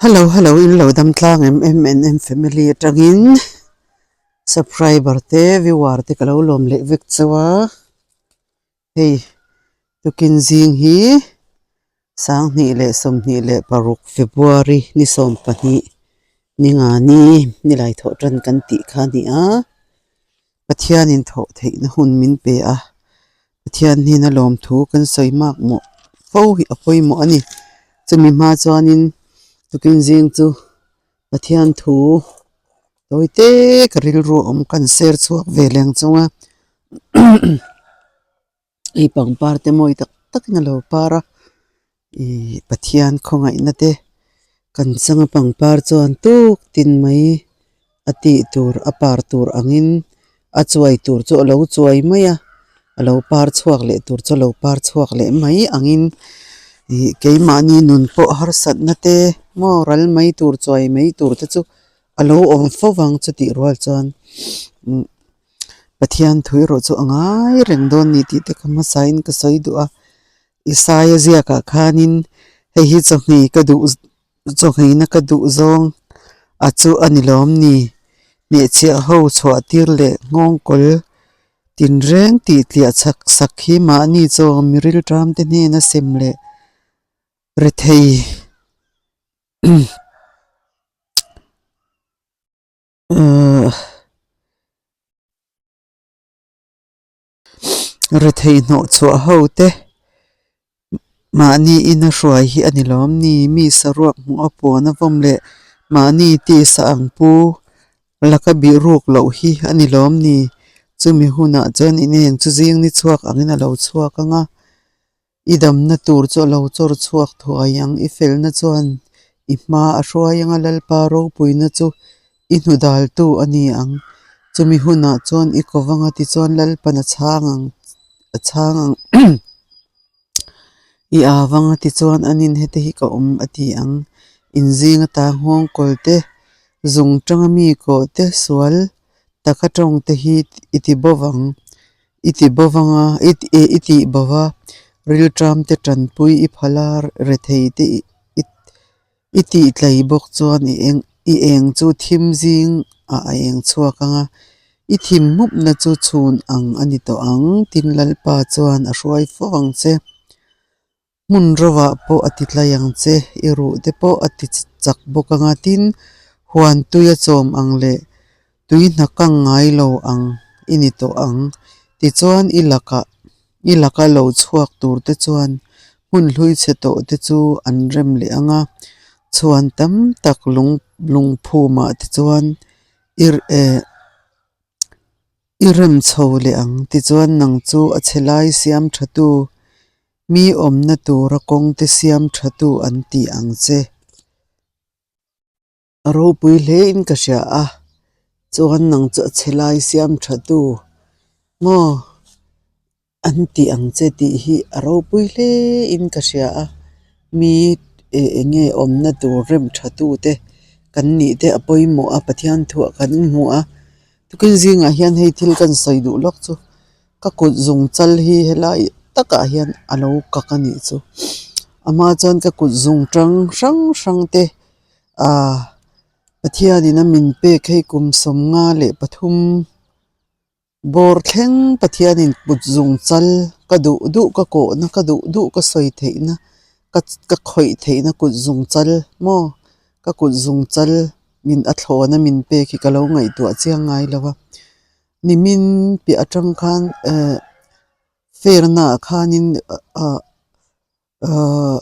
Hello hello in lo dam tlang em em en em family atangin subscriber te viewer te ka lo lawm leh vek chauh a hei tukin zing hi 2026 February ni 12 ni nga ni nilai thawh tan kan tih kha a ni a Pathianin thawh theihna hun min pe a Pathian hnena lawmthu kan sawi mak mawh fo hi a pawimawh a ni. Chumi hma chuanin tukin zing chu Pathian thu tawi te ka rilru a awm kan ser chhuak ve leng chung a hei pangpar te mawi tak takin a lo par a Ihh Pathian khawngaihna te kan changa pangpar chuan tuk tin mai a tih tur a par tur angin a chuai tur chu a lo chuai mai a a lo par chhuak leh tur chu a lo par chhuak leh mai angin ihh keimahni nun pawh harsatna te maw ral mai tur chuai mai tur te chu a lo awm fo vang chutih rual chuan umm Pathian thu erawh chu a ngai reng dawn ni tih te ka hmasain ka sawi duh a. Isaia ziakah khanin hei hi chawhmeh ka duh chawhmehna ka duh zawng a chu a ni lawm ni? Hnehchhiah ho chhuah tir leh nghawngkawl tinreng tih tliah chak sak hi mahni chaw miril ṭamte hnena sem leh rethei Rethei hnawh chhuah ho te mahni ina hruai hi a ni lawm ni? Mi saruak hmuh a puan a vawm leh mahni tisa ang pu laka bih ruk loh hi a ni lawm ni? Chumi hunah chuan ineng chu zing ni chhuak angin a lo chhuak ang a. I damna tur chu a lo chawr chhuak thuai ang. I felna chuan i hma a hruai ang a, Lalpa ropuina chu i hnu daltu a ni ang. Chumi hunah chuan i ko vang a, tichuan Lalpan a chhang ang, a chhang ang. I aa vang a, tichuan anin heti hi ka awm a ti ang. Inzing ata nghawngkawl te, zung tanga mi kawh te, sual taka tawng te hi i ti bo vang. I ti bo vang a, i tih bo va, rilṭam te ṭanpui i phal a, rethei te i tih tlai bawk chuan i eng i eng chu thim zing ah a eng chhuak ang a, i thim hmupna chu chhun ang a ni tawh ang, tin Lalpa chuan a hruai fo ang che. Hmun rovah pawh a ti tlai ang che, i ruh te pawh a ti chak bawk ang a, tin, huan tui a chawm ang leh tui hna kang ngai lo ang i ni tawh ang. Tichuan, i lakah i laka lo chhuak tur te chuan hmun hlui chhe tawh te chu an rem leh ang a, chhuan tam tak lung lungphumah te chuan i eh I rem chho leh ang tichuan nang chu a chhe lai siam tha tu, mi awmna tura kawng te siam tha tu an ti ang che. A ropui hle in ka hria a, chuan nang chu a chhe lai siam tha tu maw An tih ang che tih hi a ropui hle in ka hria a, mi eh eng nge awmna tur rem tha tu te kan nih te a pawimawh a Pathian thuah kan hmu a, tukin zingah hian hei thil kan sawi duh lawk chu ka kut zung chal hi helai takah hian a lo kak a nih chu a hma chuan ka kut zung tang hrang hrang te ah Pathianin a min pek hei kum 53. Bawr thleng Pathianin kut zung chal ka duh duh ka kawhna ka duh duh ka sawi theihna ka ka khawih theihna kut zung chal maw ka kut zung chal min a thlawna min pek hi ka lo ngaihtuah chiang ngai lo a nimin piah atang khan eh fair-na ah khanin ah Ahh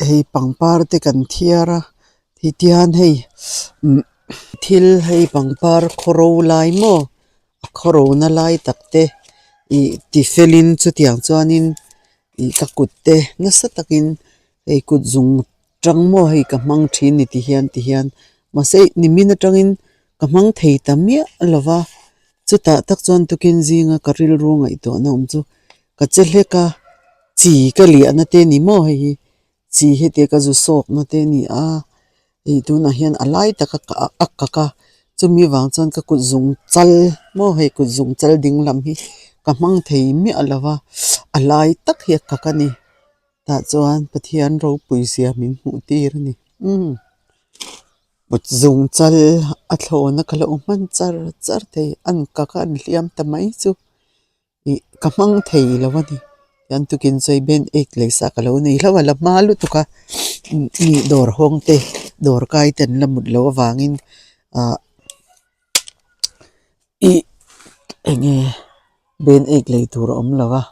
hei pangpar te kan thiar a ti tihian hei umm thil hei pangpar khawro lai maw a khawro na lai tak te ih ti felin chutiang chuanin ih ka kut te nasa takin hei kut zung tang maw hei ka hmang thin ni ti hian ti hian mahse nimin atangin ka hmang thei ta miah lo va chutah tak chuan tukin zinga ka rilru ngaihtuahna awm chu ka che hlek a chi ka liahna te ni maw hei hi chi heti ka zu sawkna te a ni a hei tunah hian a lai taka a kak a chumi vang chuan ka kut zung chal maw hei kut zung chal ding lam hi ka hmang thei miah lo va a lai tak hi a kak a ni tah chuan Pathian ropui zia min hmuh tir a ni umm. Kut zung chal a thlawna ka lo hman char char thei an ka kha an hliam ta mai chu ih ka hmang thei lo a ni tian tukin sawi ben ek leh sa ka lo nei hlauh a la hma lutuk a mi dawr hawng te dawr kai te an la mut loh avangin ah ih eng nge ben ek lei tur a awm lo a.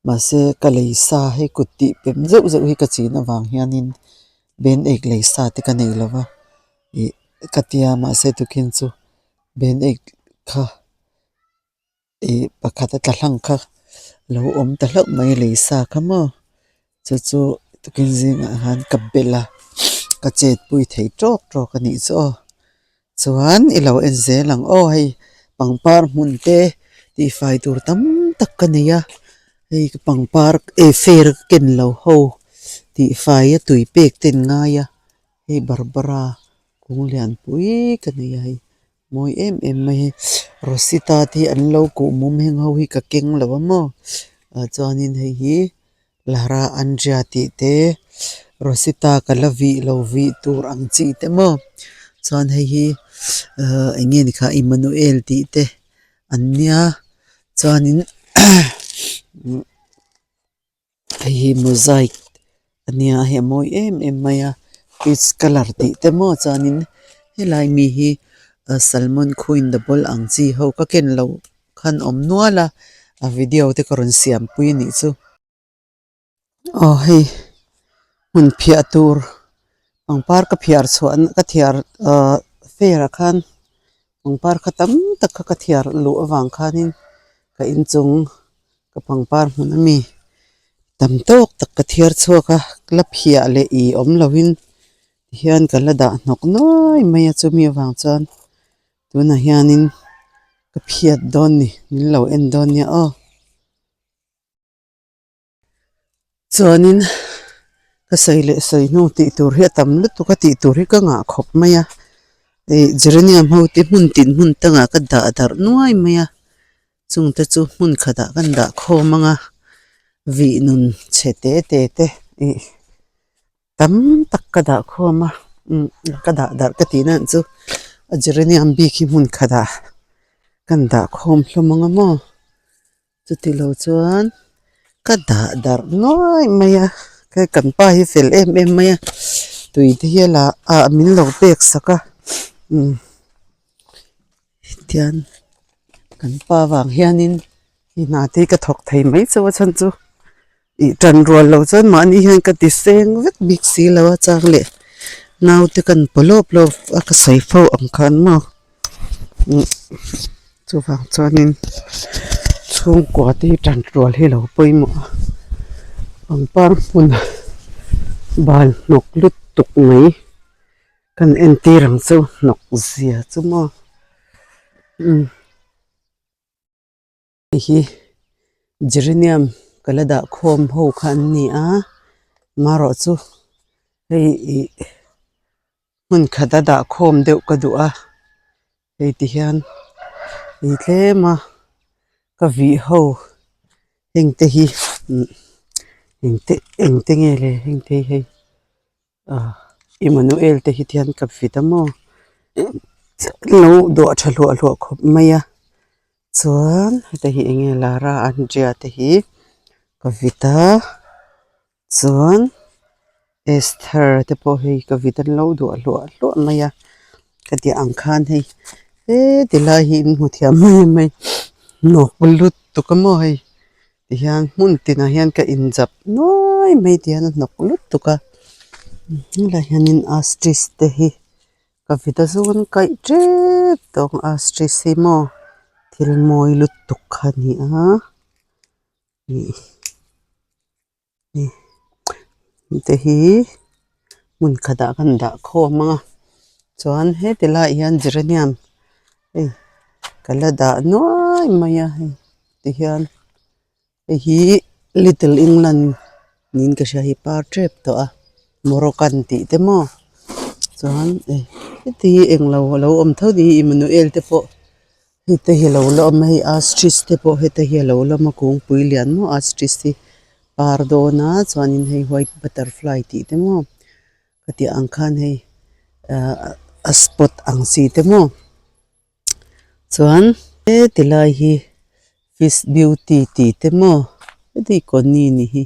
Mahse ka lei sa hei kut tih pem zeuh zeuh hi ka chin avang hianin ben ek lei sa te ka nei lo va ih ka tia mahse tukin chu ben ek kha ih pakhat a tla hlang kha lo awm ta hlauh mai lei sa kha maw chu chu tukin zingah khan ka bel a ka chet pui thei tawk tawk a nih chu aw. Chuan i lo en zel ang aw hei pangpar hmun te tihfai tur tam tak ka nei a hei ka pangpar eh fer ka ken lo ho tihfai a tui pek te an ngai a hei barbara kung lian pui ka nei a hei mawi em em mai a rosita te hi an lo kuh mum heng ho hi ka keng lo a maw ah chuanin hei hi Lara Andria tih te Rosita ka la vih lo vih tur ang chi te maw chuan hei hi ahh eng nge ni kha Emmanuel tih te an nia chuanin hei hi mosaic a nia hei a mawi em em mai a peach colour tih te maw chuanin helai mi hi salmon queen double ang chi ho ka ken loh. Khan awm nual a, a video te ka rawn siam pui a nih chu. Aw hei hmun phiah tur pangpar ka phiar chhuah ka thiar ahh fair ah khan pangpar kha tam tak kha ka thiar luh avang khanin ka inchung ka pangpar hmun ami tam tawk tak ka thiar chhuak a la phiah leh ih awm lovin tihian ka la dah hnawk nuai mai a chumi avang chuan. Tunah hianin ka phiat dawn ni min lo en dawn nia aw. Chuanin ka sawi leh sawi hnu tih tur hi a tam lutuk a tih tur hi ka ngah khawp mai a ih geranium ho te hmun tin hmun tangah ka dah darh nuai mai a chungte chu hmun khatah kan dah khawm ang a vih nun chhe te te te ih. Tam tak ka dah khawm a umm ka dah darh ka tih na chu a geranium bik hi hmun khatah kan dah khawm hlawm ang a maw chuti lo chuan ka dah darh nuai mai a hei kan pa hi fel em em mai a tui te hi a la ah min lo pek sak a umm tian kan pa vang hianin hna te hi ka thawk thei mai chauh a chhan chu. Ih tan rual lo chuan mahni hian ka ti seng vek bik si lo a chang leh naute kan paw lawp lawp a ka sawi fo ang khan maw umm chuvang chuanin chhungkua te hi tan rual hi a lo pawimawh a pangpar hmun bal hnawk lutuk mai kan entir ang chu hnawk zia chu maw umm. Hei hi geranium ka la dah khawm ho kha an ni a marawh chu hei ih hmun khat a dah khawm deuh ka duh a hei ti hian ih tlem a ka vih ho heng te hi engte engte nge le heng te hi hei. Ah Emmanuel te hi tihian ka vit a maw lo duah tha hluah hluah khawp mai a chuan heta hi eng nge Lara Andria te hi ka vit a chuan Esther te pawh hei ka vit an lo duah hluah hluah mai a ka tih ang khan hei heti lai hi in hmu thiam mai em mai hnawk lutuk a maw hei. Tihian hmun tinah hian ka inzap nuai mai tihian a hnawk lutuk a helaiah hianin ostrich te hi ka vit a zawn kaih tep tawh ang ostrich hi maw thil mawi lutuk kha a ni a ih te hi hmun khatah kan dah khawm ang a chuan heti laiah hian geranium hei ka la dah nuai mai a hei tihian hei hi little england niin ka hria hei par tep tawh a moroccan tih te maw chuan heti hi englo a lo awm tho ni Emmanuel te pawh. Hei te hi a lo la awm a hei ostrich te pawh heta hi a lo la awm a kungpui lian maw ostrich hi par dawn a chuanin hei white butterfly tih te maw ka tih ang khan hei ahh. a spot ang chi te maw chuan heti lai hi fish beauty tih te maw heti kawni ni hi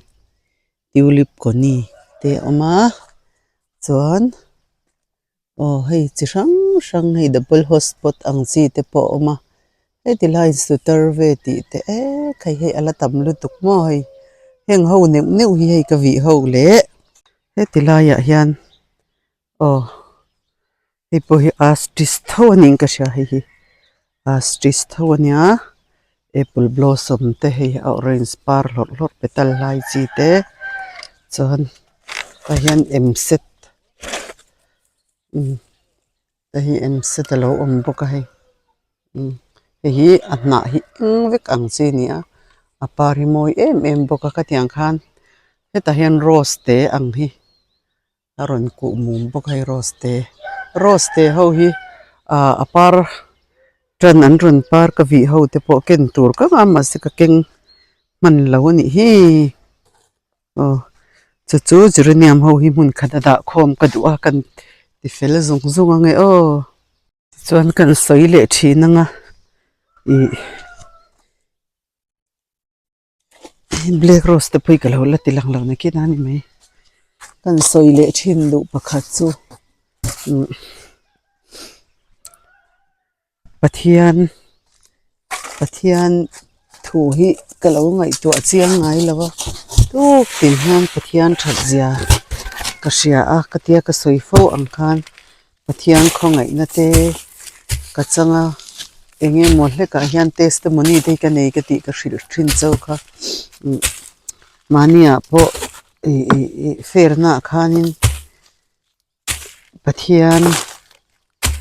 tulip kawni te a awm a chuan aw hei chi hrang hrang hei double hotspot ang chi te pawh a awm a heti lai sutar ve tih te ek hei hei a la tam lutuk maw hei heng ho neuh neuh hi hei ka vih ho leh heti laiah hian aw hei pawh hi artist tho a niin ka hria hei hi artist tho a nia apple blossom te hei a orange par hlawrh hlawrh petal lai chi te chuan tah hian em set umm hei hi em set a lo awm bawk a hei umm hei hi a hnah hi eng vek ang chi a ni a a par hi mawi em em bawk a khatiang khan hetah hian rose te ang hi. A rawn kuh mum bawk a hei rose te rose te ho hi ah a par tan an rawn par ka vih ho te pawh ken tur ka ngah a mahse ka keng hman lo a nih hi aw chu chu geranium ho hi hmun khat a dah khawm ka duh a kan ti fel zung zung ang e aw tichuan kan sawi leh thin ang a ih. Black rose te pawh hi ka lo la ti lang lo nakin a ni mai kan sawi leh thin duh pakhat chu umm Pathian Pathian thu hi ka lo ngaihtuah chiang ngai lo a tuk tin hian Pathian that zia ka hria a ka tia ka sawi fo ang khan Pathian khawngaihna te ka chang a eng emaw hlekah hian testimony te hi ka nei ka tih ka hrilh thin chauh kha umm mahniah pawh ih ih ih fair naah khanin Pathian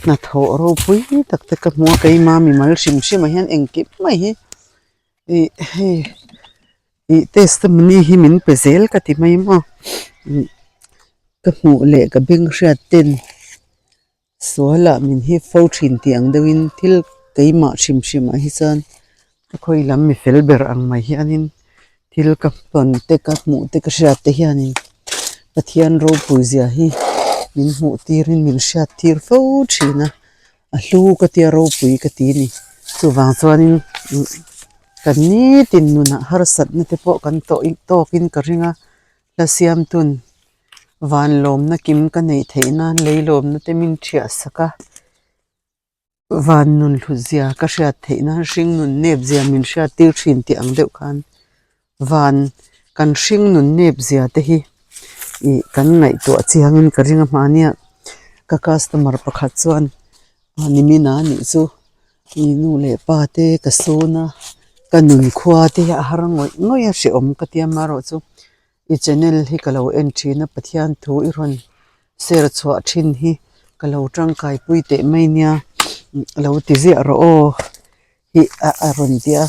hnathawh ropui tak te ka hmu a keima mimal hrim hrim ah hian engkim mai hi ih hei ih testimony hi min pe zel ka ti mai maw umm ka hmuh leh ka beng hriat ten sualah min hip fo thin tih ang deuhin thil keimah hrim hrim ah hi chuan ka khawi lam mi fel ber ang mai hianin thil ka tawn te ka hmuh te ka hriat te hianin Pathian ropui zia hi min hmuh tirin min hriat tir fo thin a. A hlu ka tia ropui ka ti a ni. Chuvang chuanin kan nitin nunah harsatna te pawh kan tawh tawkin ka ring a, hla siamtun van lawmna kim ka neih theih nan lei lawmna te min thiah sak a, van nun hlut zia ka hriat theih nan hring nun nep zia min hriat tir thin tih ang deuh khan van kan hring nun nep zia te hi ih kan ngaihtuah chiangin ka ring a hmania ka customer pakhat chuan nimin a nih chu ih nu leh pa te ka sawn a ka nun khua te hi a har ngawih ngawih a hrehawm ka tia amaherawhchu i channel hi ka lo en thin a Pathian thu i rawn share chhuah thin hi ka lo tangkai pui teh mai nia lo ti ziah rawh aw. Hi a a rawn ti a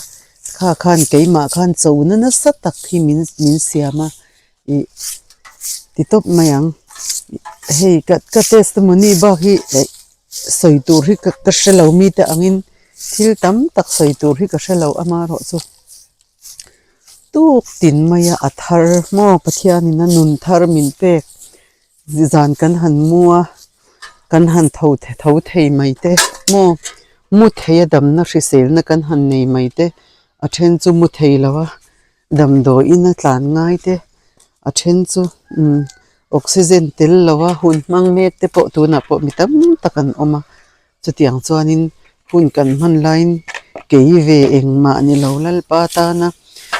kha khan keimah khan chona nasa tak hi min min siam a ih ti tawp mai ang hei ka ka testimony bak hi eh sawi tur hi ka ka hre lo mite angin thil tam tak sawi tur hi ka hre lo amaherawhchu tuk tin maia a thar maw Pathianin a nun thar min pek. Zan kan han mu a, kan han tho tho thei mai te maw mu thei a damna hriselna kan han nei mai te a then chu mu thei lo a damdawiin a tlan ngai te a then chu umm oxygen tel lo a hun hmang mek te pawh tunah pawh mi tam tak an awm a chutiang chuanin hun kan hman laiin kei ve engmah ni lo Lalpa tana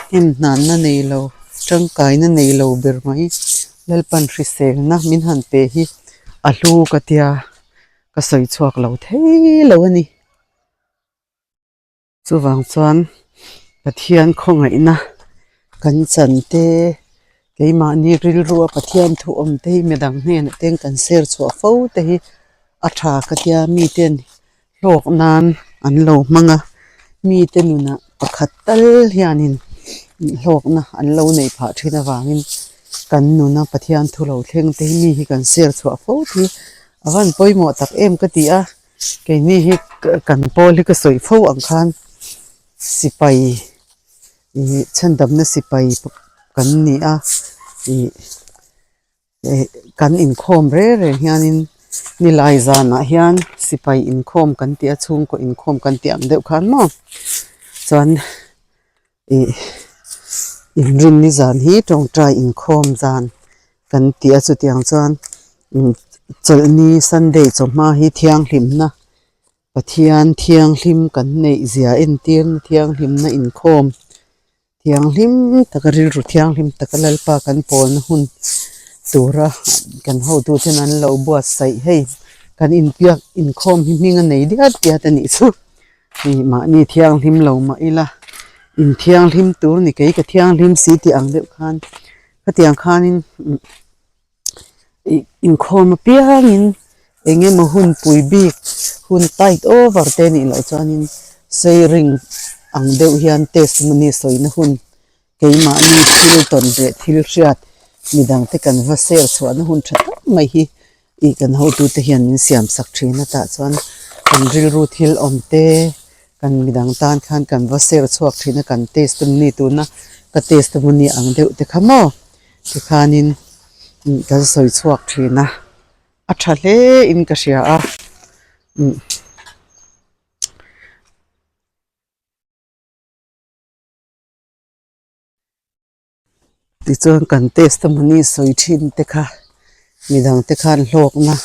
hnemhnanna nei lo tangkaina nei lo ber mai Lalpan hriselna min han pe hi a hlu ka tia ka sawi chhuak lo thei lo a ni. Chuvang chuan Pathian khawngaihna kan chan te keimahni rilrua Pathian thu awm te hi midang hnenah te kan share chhuah fo te hi a tha ka tia miten hlawk nan an lo hmang a mite nunah pakhat tal hianin hlawkna an lo neih phah thin avangin kan nuna Pathian thu lo thleng te hi mi hi kan share chhuah fo te hi a van pawimawh tak em ka ti a. Keini hi kan pawl hi ka sawi fo ang khan sipai ih chhandamna sipai kan ni a ih eh kan inkhawm reng reng hianin. Nilai zanah hian sipai inkhawm kan tih a chhungkaw inkhawm kan tih ang deuh khan maw chuan ih inrinni zan hi tawngtai inkhawm zan kan ti a chutiang chuan chawlhni sunday chawhma hi thianghlimna Pathian thianghlim kan neih zia entirna thianghlimna inkhawm thianghlim taka rilru thianghlim taka Lalpa kan pawlna hun tura kan hotuten an lo buatsaih hei kan inpiak inkhawm hi hming a nei diat diat a nih chu hei mahni thianghlim lo mah ila inthianghlim tur ni kei ka thianghlim si tih ang deuh khan khatiang khanin. Ih inkhawm apiangin eng emaw hun pui bik hun tight over te nih loh chuanin sharing ang deuh hian testimony sawina hun keimahni thil tawn leh thil hriat midang te kan va share chhuahna hun tha tak mai hi ih kan hotute hian min siam sak thin a tah chuan kan rilru thil awm te kan midang tan khan kan va share chhuak thin a kan testimony tuna ka testimony ang deuh te kha maw. Tikhanin kan sawi chhuak thin a, a tha hle in ka hria a umm. Tichuan kan testimony sawi thin te kha midang te khan hlawkna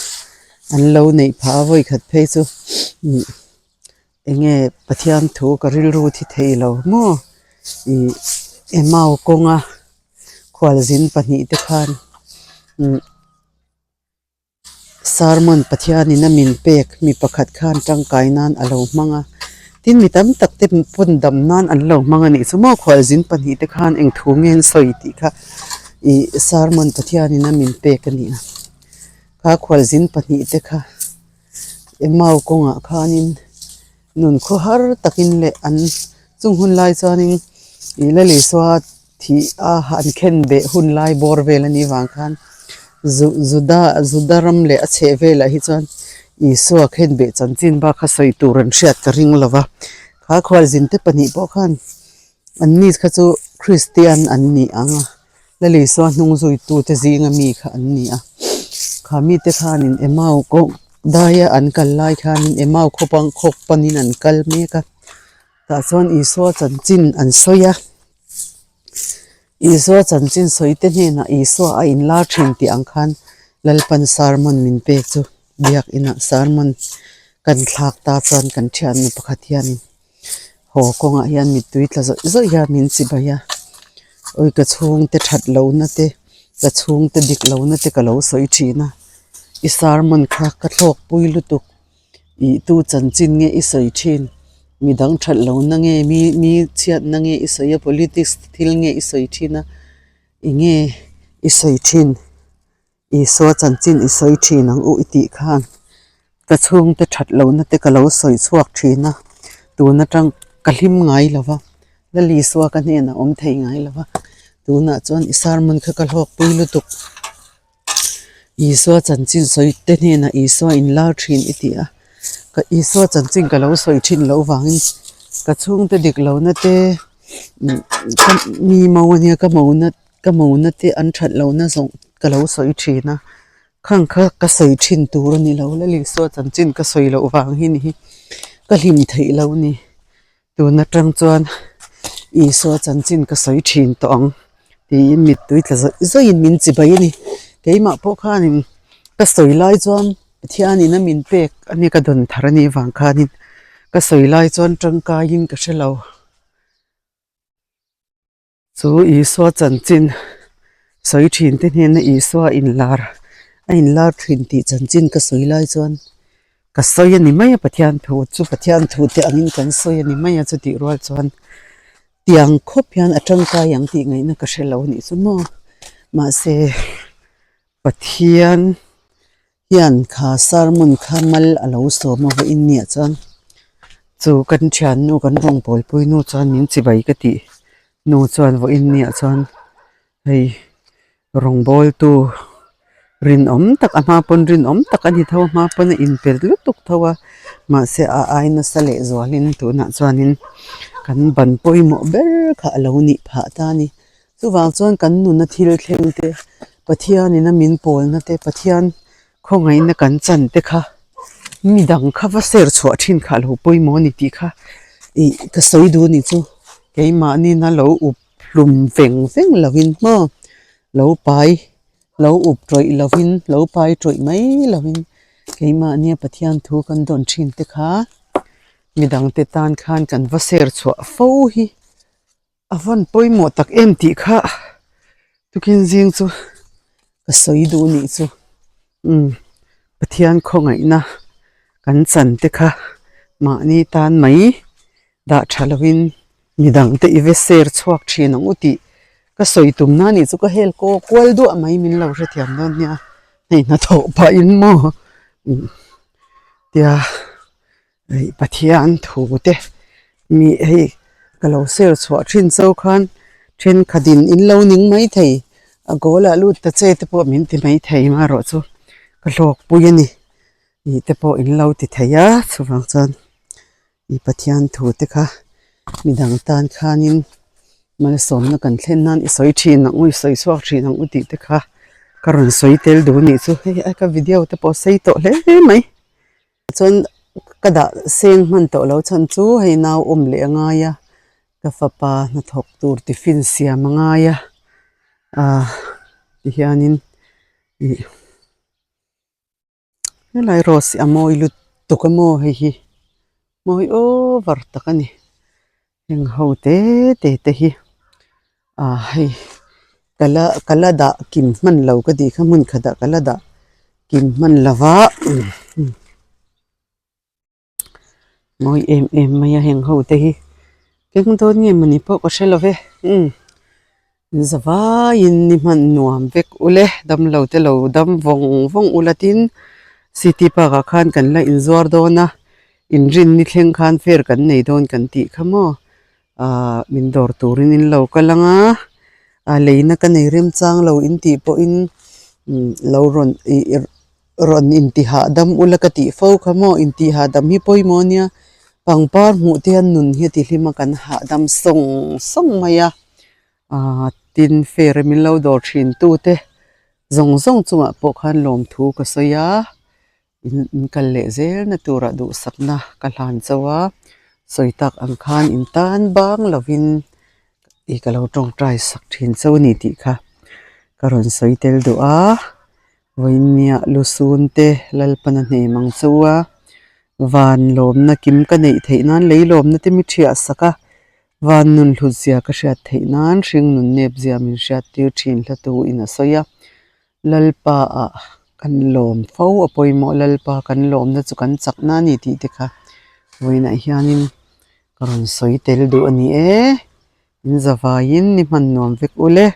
an lo neih phah a vawikhat phei chu umm eng nge Pathian thu ka rilru thi thei lo maw ih Emau kawnga. Khualzin pahnihte khan umm sermon Pathianin a min pek mi pakhat khan tangkai nan a lo hmang a, tin mi tam tak te pawn dam nan an lo hmang a nih chu maw khualzin pahnihte khan eng thu nge an sawi tih kha ih sermon Pathianin a min pek a ni a, kha khualzin pahnihte kha Emau kawngah khanin nun khawhar takin leh an chung hun lai chuanin ih la Isua thih a an khen beh hun lai bawr vel a nih vang khan Juda Juda ram leh a chheh velah hi chuan Isua khen beh chanchin bak kha sawi tur an hriat ka ring lo va, kha khualzin te pahnih pawh khan an ni kha chu Kristian an ni ang a, Lal Isua hnung zuitute zinga mi kha an ni a, kha mite khanin Emau kawng daia an kal lai khanin Emau khawpang khawp panin an kal mek a, tah chuan Isua chanchin an sawi a. Isua chanchin sawi te hnenah Isua a inlar thin tih ang khan Lalpan sermon min pek chu biakinah sermon kan thlak ta chuan kan thiannu pakhat hianin haw kawngah hian mittui tla zawih zawih hian min chibai a, awi ka chhungte that lohna te ka chhungte dik lohna te ka lo sawi thin a, i sermon kha ka thlawkpui lutuk. Ih tu chanchin nge i sawi thin? Midang that lo na nge mi mi chhiat na nge i sawi a politics thil nge i sawi thin a eng nge i sawi thin? Isua chanchin i sawi thin ang u i tih khan ka chhungte that lo na te ka lo sawi chhuak thin a tun atang ka hlim ngai lo va Lal Isua ka hnenah awm thei ngai lo va tunah chuan i sermon kha ka hlawkpui lutuk. Isua chanchin sawi te hnenah Isua inlar thin i ti a, ka Isua chanchin ka lo sawi thin loh vangin ka chhungte dik lohna te ka mi mo ania ka mona ka mona te an that lohna zawng ka lo sawi thin a, khang kha ka sawi thin tur a ni lo, Lal Isua chanchin ka sawi loh vang hi ni hi ka hlim theih lo a ni. Tun atang chuan Isua chanchin ka sawi thin tawh ang tiin mittui tla zawih zawihin min chibai a ni. Keimah pawh khanin ka sawi lai chuan Pathianin a min pek a nia ka dawn thar a nih vang khanin ka sawi lai chuan tangkaiin ka hre lo. Chu Isua chanchin sawi thin te hnena Isua inlar a inlar thin tih chanchin ka sawi lai chuan ka sawi a ni mai a Pathian thu chu Pathian thu te angin kan sawi a ni mai a chutih rual chuan tiang khawp hian a tangkai ang tih ngaihna ka hre lo a nih chu maw mahse Pathian hian kha sermon kha mal a lo sawm a vawiin nia chuan chu kan thiannu kan rawngbawlpui nu chuan min chibai ka tih nu chuan vawiin nia chuan hei rawngbawltu rinawm tak a hma pawn rinawm tak a ni tho a hma pawn a inpel lutuk tho a mahse a ai nasa leh zualin tunah chuanin kan ban pawimawh ber kha a lo nih phah ta a ni. Chuvang chuan kan nuna thil thleng te, Pathianin a min pawlna te, Pathian Khawngaihna kan chan te kha midang kha va ser chhuah thin kha a lo pawimawh a ni tih kha ih ka sawi duh a nih chu keimahni na lo up hlum veng veng lovin maw lo pai lo up tawih lovin lo pai tawih mai lovin keimahnia Pathian thu kan dawn thin te kha midangte tan khan kan va ser chhuah fo hi. A vawn pawimawh tak em tih kha tukin zing chu ka sawi duh nih chu umm Pathian khawngaihna kan chan te kha mahni tan mai dah tha lovin midang te i ve ser chhuak thin ang u tih ka sawi tum na nih chu ka hel kaw kual duah mai min lo hrethiam dawn nia hei hnathawh pahin maw umm tia. Hei Pathian thu te mi hei ka lo ser chhuah thin cho khan thenkhat in in lo ning mai thei a goal ah lut ta che te pawh min ti mai thei marawh chu ka hlawkpui a ni tih te pawh in lo ti thei a chuvang chuan ih Pathian thu te kha midang tan khanin malsawmna kan thlen nan i sawi thin ang u i sawi chhuak thin ang u tih te kha ka rawn sawi tel duh a nih chu hei a ka video te pawh a sei tawh hle mai. Chuan ka dah seng hman tawh lo chhan chu hei nau awm leh a ngai a, ka fapa hnathawk tur tiffin siam a ngai a, ah tihianin ih helai rose hi a mawi lutuk a maw hei hi mawi over tak a ni heng ho te te te hi ah hei ka la ka la dah kim hman lo ka tih kha hmun khatah ka la dah kim hman lo va mawi em em mai a heng ho te hi keng dawn nge mawni pawh ka hre lo ve umm zavaiin ni hman nuam vek ule damlo te lo dam vawng vawng ula tin city park ah khan kan la inzuar dawn a inrinni thleng khan fair kan nei dawn kan tih kha maw. Ahh min dawr turin in lo kal ang a a leina ka nei remchang lo in tih pawhin lo rawn ih rawn inti hahdam ula ka tih fo kha maw intih hahdam hi pawimawh ania pangpar hmuh te hian nun hi a ti hlim a kan hahdam sawng sawng mai a ahh tin fair a min lo dawr thin tu te zawng zawng chungah pawh khan lawmthu ka sawi a. In kal leh zelna turah duhsakna ka hlan chauh a, sawi tak ang khan in tan bang lovin ih ka lo tawngtai sak thin chauh a ni tih kha ka rawn sawi tel duh a, vawinia lusun te Lalpana hnem ang chauh a, van lawmna kim ka neih theih nan lei lawmna te mi thiah sak a, van nun hlut zia ka hriat theih nan hring nun nep zia min hriat tir thin hla tu in a sawi a. Lalpa ah kan lawm fo a pawimawh Lalpa kan lawmna chu kan chakna a ni tih te kha vawiinah hianin ka rawn sawi tel duh a ni e in zavaiin ni hman nuam vek ule.